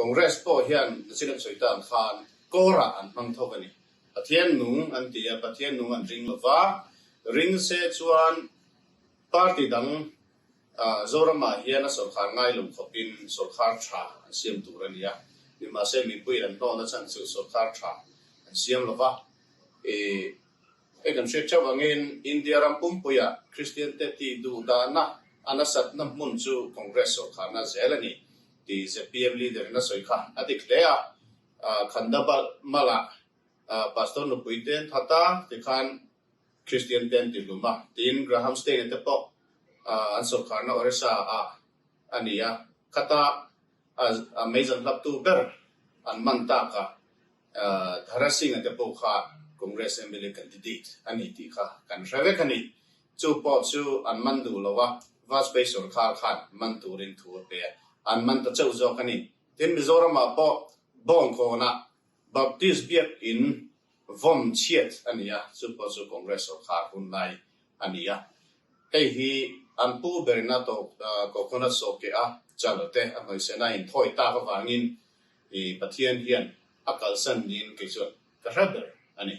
Congress pawh hian nachin an sawi ta ang khan kawrah an hmang thawk a ni. Pathian nung an ti a, Pathian nung an ring lo va, ring se chuan party dang Zoramah hian a sawrkhar ngai lo khawpin sawrkhar tha an siam tur a ni a. Nimahse mipuiin an hnawhna chhan chu sawrkhar tha an siam lo va. Hei kan hriat theuh angin India ram pumpuiah Kristian te tih duh dahna a nasatna hmun chu Congress sawrkharna zel a ni tih zpm leader in a sawi kha a dik hle a. Khandabal Mala Pastor nupui te an that a, tikhan Kristian te an ti hlum a, tiin Graham Staine te pawh an sawrkharna Orissa ah a ni a. Khata meizan hlaptu ber an man takah Dara Singh-a te pawh kha Congress mla candidate a ni tih kha kan hre vek a ni. Chu pawh chu an man duh lo a, Vajpayee sorkar khan man turin thu a pe a, an man ta chauh zawk a ni. Tin, Mizoramah pawh Bawngkawnah Baptist biakin vawm chhiat a ni a, chu pawh chu Congress sorkar hun lai a ni a. Hei hi an pu berin a coconut sawhkeh a chal te a hnawihsen a inthawi tak avangin I Pathian hian a kalsan niin kei chuan ka hre ber a ni.